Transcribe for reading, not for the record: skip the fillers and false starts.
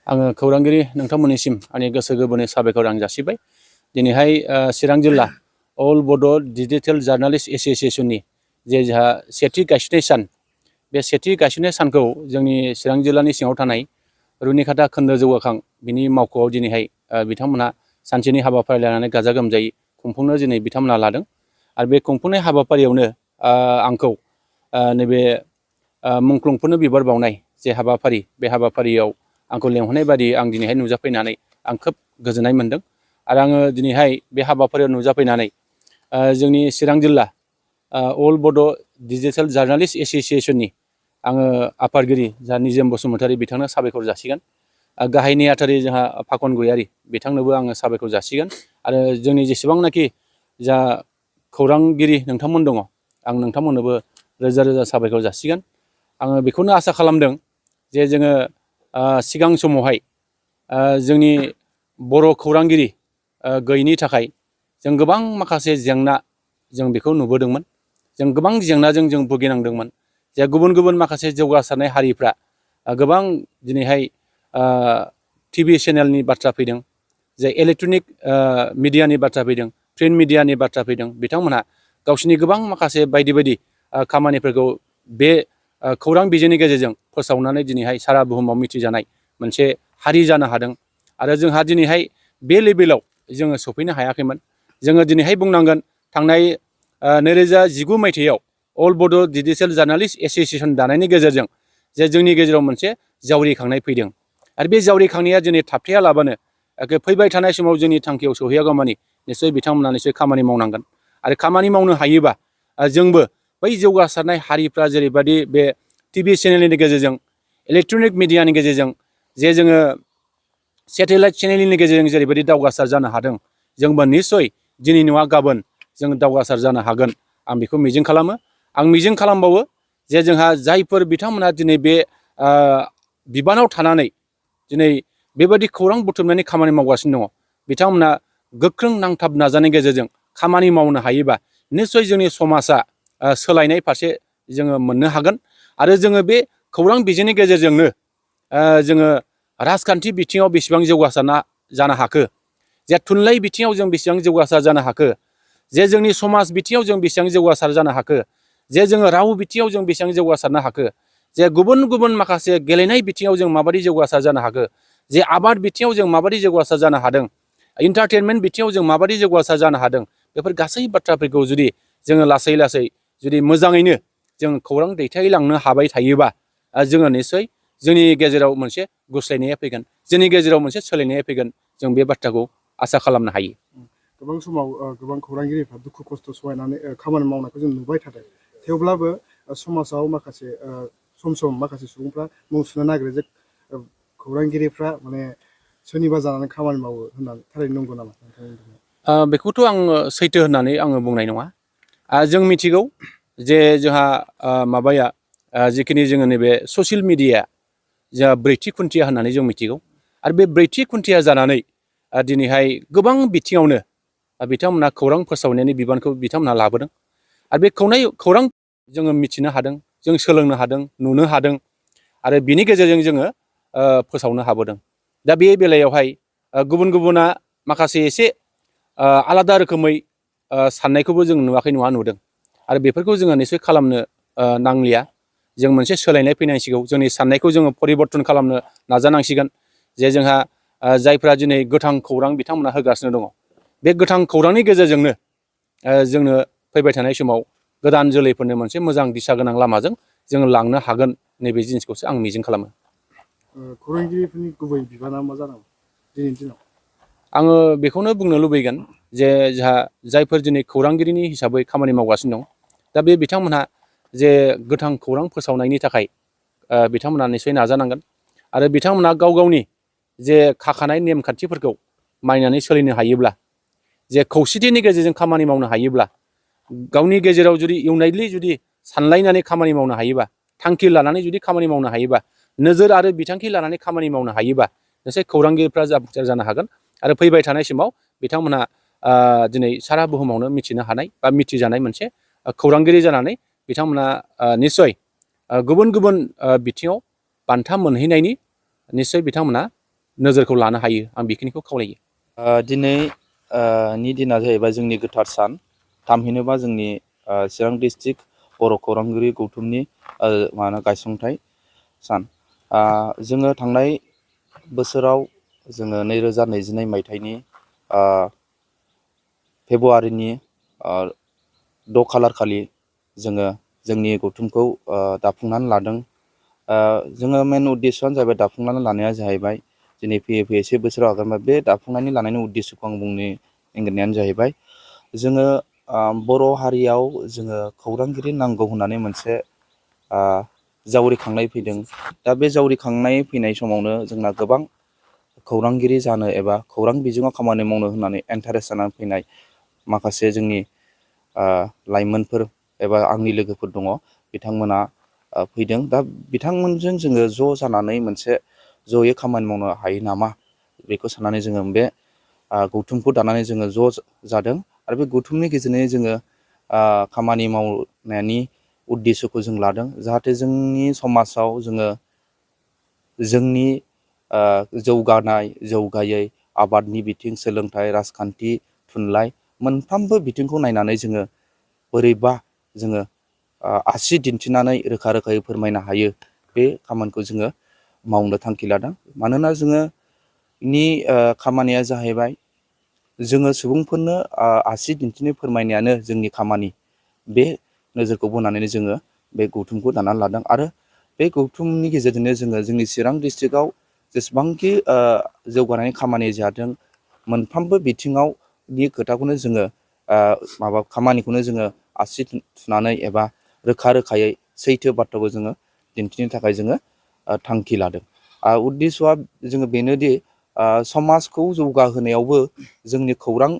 आङो खौरांगिरि नोंथांमोननिसिम आंनि गोसो गोरबोनि साबायखर आं जासिबाय। दिनैहाय चिरां जिल्ला अल बड' डिजिटेल जार्नालिस्ट एस'सिएशननि जे जोंहा सेथि गायसननाय सान, बे सेथि गायसननाय सानखौ जोंनि चिरां जिल्लानि सिङाव थानाय रुनिखाता खोन्दो जौगाखां बिनि मावख'आव दिनैहाय बिथांमोनहा सानसेनि हाबाफारि लानानै गाजा गोमजायै खुंफुंनो दिनै बिथांमोनहा लादों। आरो बे खुंफुंनाय हाबाफारियावनो आंखौ नैबे मुंख्लंफोरनो बिबार बावनाय जे हाबाफारि, बे हाबाफारियाव आंखौ लेंहरनाय बादि आं दिनैहाय नुजाफैनानै आं खोब गोजोननाय मोनदों। आरो आङो दिनैहाय बे हाबाफारियाव नुजाफैनानै जोंनि चिरां जिल्ला अल बड' डिजिटेल जार्नालिस्ट एस'सिएशननि आङो आफादगिरि जा निजोम बसुमतारी बिथांनो साबायखर जासिगोन। गाहाय नेहाथारि जोंहा फाखन गयारि बिथांनोबो आङो साबायखर जासिगोन। आरो जोंनि जेसेबांनाखि जा खौरांगिरि नोंथांमोन दङ, आं नोंथांमोननोबो रोजा रोजा साबायखर जासिगोन। आङो बेखौनो आसा खालामदों जे जोङो सिगां समावहाय जोंनि बर' खौरांगिरि गैयैनि थाखाय जों गोबां माखासे जेंना जों बेखौ नुबोदोंमोन। जों गोबां जेंनाजों जों भुगिनांदोंमोन। जे गुबुन गुबुन माखासे जौगासारनाय हारिफ्रा गोबां दिनैहाय टिभि चेनेलनि बाथ्रा फैदों, जे इलेक्ट्रनिक मिडियानि बाथ्रा फैदों, प्रिन्ट मिडियानि बाथ्रा फैदों। बिथांमोनहा गावसिनि गोबां माखासे बायदि बायदि खामानिफोरखौ बे खौरां बिजोंनि गेजेरजों फोसावनानै दिनैहाय सारा बुहुमाव मिथिजानाय मोनसे हारि जानो हादों। आरो जोंहा दिनैहाय बे लेभेलाव जोङो सफैनो हायाखैमोन। जोङो दिनैहाय बुंनांगोन थांनाय 2019 मायथाइयाव अल बड' डिजिटेल जार्नालिस्ट एस'सिएशन दानायनि गेजेरजों जे जोंनि गेजेराव मोनसे जावरिखांनाय फैदों। आरो बे जावरिखांनाया दिनै थाबथायालाबानो फैबाय थानाय समाव जोंनि थांखियाव सहैयागौमानि निस्सय बिथांमोना निस्सय खामानि मावनांगोन। आरो खामानि मावनो हायोबा जोंबो बै जौगासारनाय हारिफ्रा जेरैबायदि बे टिभि चेनेलनि गेजेरजों, इलेक्ट्रनिक मिडियानि गेजेरजों, जे जोङो सेटेलाइट चेनेलनि गेजेरजों जेरैबायदि दावगासार जानो हादों, जोंबो निस्सय दिनै नङा गाबोन जों दावगासार जानो हागोन। आं बेखौ मिजिं खालामो। आं मिजिं खालामबावो जे जोंहा जायफोर बिथांमोना दिनै बे बिबानाव थानानै दिनै बेबायदि खौरां बुथुमनानै खामानि मावगासिनो दङ, बिथांमोना गोख्रों नांथाब नाजानायनि गेजेरजों खामानि मावनो हायोबा निस्सय जोंनि समाजा सोलायनाय फारसे जोङो मोननो हागोन। आरो जोङो बे खौरां बिजोंनि गेजेरजोंनो जोङो राजखान्थि बिथिङाव बेसेबां जौगासारना जानो हाखो, जे थुनलाइ बिथिङाव जों बेसेबां जौगासार जानो हाखो, जे जोंनि समाज बिथिङाव जों बेसेबां जौगासार जानो हाखो, जे जोङो राव बिथिङाव जों बेसेबां जौगासारनो हाखो, जे गुबुन गुबुन माखासे गेलेनाय बिथिङाव जों माबायदि जौगासार जानो हाखो, जे आबाद बिथिङाव जों माबायदि जौगासार जानो हादों, इन्टारटेनमेन्ट बिथिङाव जों माबायदि जौगासार जानो हादों, बेफोर गासै बाथ्राफोरखौ जुदि जोङो लासै लासै जुदि मोजाङैनो जों खौरां दैथायलांनो हाबाय थायोबा जोङो निस्सय जोंनि गेजेराव मोनसे गुस्लायनाया फैगोन, जोंनि गेजेराव मोनसे सोलायनाया फैगोन। जों बे बाथ्राखौ आसा खालामनो हायो। गोबां समाव गोबां खौरांगिरिफ्रा दुखु खस्थ' सहायनानै खामानि मावनायखौ जों नुबाय थादों। थेवब्लाबो समाजाव माखासे सम सम माखासे सुबुंफ्रा मुं सुनो नागिरो जे खौरांगिरिफ्रा माने सोरनिबा जानानै खामानि मावो होननानै। थारैनो नंगौ नामा? बेखौथ' आङो सैथो होननानै आङो बुंनाय नङा। जों मिथिगौ जे जोंहा माबाया जिखिनि जोङो नैबे ससियेल मिडिया जोंहा ब्रैथि खुन्थिया होननानै जों मिथिगौ। आरो बे ब्रैथि खुन्थिया जानानै दिनैहाय गोबां बिथिङावनो बिथांमोनहा खौरां फोसावनायनि बिबानखौ बिथांमोनहा लाबोदों। आरो बे खौरां जोङो मिथिनो हादों, जों सोलोंनो हादों, नुनो हादों। आरो बिनि गेजेरजों जोङो फोसावनो हाबोदों। दा बे बेलायावहाय गुबुन गुबुना माखासे एसे आलादा रोखोमै साननायखौबो जों नुवाखै नङा नुदों। आरो बेफोरखौ जोङो निस्सय खालामनो नांलिया। जों मोनसे सोलायनाय फैनांसिगौ, जोंनि साननायखौ जोङो परिबर्तन खालामनो नाजानांसिगोन। जे जोंहा जायफ्रा दिनै गोथां खौरां बिथांमोना होगासिनो दङ, बे गोथां खौरांनि गेजेरजोंनो जोंनो फैबाय थानाय समाव गोदान जोलैफोरनो मोनसे मोजां दिशा गोनां लामाजों जोङो लांनो हागोन, नैबे जिनिसखौसो आं मिजिं खालामो। खौरांगिरिफोरनि गुबै बिबाना मा जानांगौ दिनैनि दिनाव? आङो बेखौनो बुंनो लुबैगोन जे जोंहा जायफोर दिनै खौरांगिरिनि हिसाबै खामानि मावगासिनो दं, दा बे बिथांमोनहा जे गोथां खौरां फोसावनायनि थाखाय बिथांमोनहा निस्सय नाजानांगोन। आरो बिथांमोनहा गाव गावनि जे खाखानाय नेमखान्थिफोरखौ मानिनानै सोलिनो हायोब्ला, जे खौसेथिनि गेजेरजों खामानि मावनो हायोब्ला, गावनि गेजेराव जुदि इउनाइटलि जुदि सानलायनानै खामानि मावनो हायोबा, थांखि लानानै जुदि खामानि मावनो हायोबा, नोजोर आरो बिथांखि लानानै खामानि मावनो हायोबा निस्सय खौरांगिरिफ्रा जाफुंसार जानो हागोन। आरो फैबाय थानाय समाव बिथांमोनहा दिनै सारा बुहुमावनो मिथिनो हानाय बा मिथिजानाय मोनसे खौरांगिरि जानानै बिथांमोना निस्सय गुबुन गुबुन बिथिङाव बान्था मोनहैनायनि निस्सय बिथांमोना नोजोरखौ लानो हायो आं बेखिनिखौ खावलायो। दिनै नि दिना जाहैबाय जोंनि गोथार सान, थामहिनबा जोंनि चिरां डिस्ट्रिक्ट बर' खौरांगिरि गौथुमनि गायसनथाइ सान। जोङो थांनाय बोसोराव जोङो 2022 मायथाइनि फेब्रुवारिनि 6 खालार खालि जोङो जोंनि गौथुमखौ दाफुंनानै लादों। जोङो मेन उद्देশ্যआनो जाहैबाय दाफुंनानै लानाया जाहैबाय दिनै फैयै से बोसोराव आगारबाय। बे दाफुंनानै लानायनि उद्देশ্যखौ आं बुंनो नागिरनायानो जाहैबाय जोङो बर' हारियाव जोङो खौरांगिरि नांगौ होननानै मोनसे जावरिखांनाय फैदों। दा बे जावरिखांनाय फैनाय समावनो जोंना गोबां खौरांगिरि जानो एबा खौरां बिजोङाव खामानि मावनो होननानै एन्टारेस्ट जानानै फैनाय माखासे जोंनि लाइमोनफोर एबा आंनि लोगोफोर दङ, बिथांमोना फैदों। दा बिथांमोनजों जोङो ज' जानानै मोनसे जयै खामानि मावनो हायो नामा बेखौ साननानै जोङो बे गौथुमखौ दानानै जोङो ज' जादों। आरो बे गौथुमनि गेजेरजों जोङो खामानि मावनायनि उद्देশ্যखौ जों लादों, जाहाथे जोंनि समाजाव जोङो जोंनि जौगानाय जौगायै आबादनि बिथिं, सोलोंथाइ, राजखान्थि, थुनलाइ मोनफ्रोमबो बिथिंखौ नायनानै जोङो बोरैबा जोङो आसि दिन्थिनानै रोखा रोखायै फोरमायनो हायो, बे खामानिखौ जोङो मावनो थांखि लादों। मानोना जोङो खामानिया जाहैबाय जोङो सुबुंफोरनो आसि दिन्थिनो फोरमायनायानो जोंनि खामानि। बे नोजोरखौ बोनानैनो जोङो बे गौथुमखौ दानानै लादों। आरो बे गौथुमनि गेजेरजोंनो जोङो जोंनि चिरां डिस्ट्रिक्टआव जेसेबांखि जौगानायनि खामानि जादों, मोनफ्रोमबो बिथिङावनि खोथाखौनो जोङो खामानिखौनो जोङो आसि थुनानै एबा रोखा रोखायै सैथो बाथ्राखौ जोङो दिन्थिनो थाखाय जोङो थांखि लादों। उद्देশ্যआ जोङो बेनोदि समाजखौ जौगाहोनायावबो जोंनि खौरां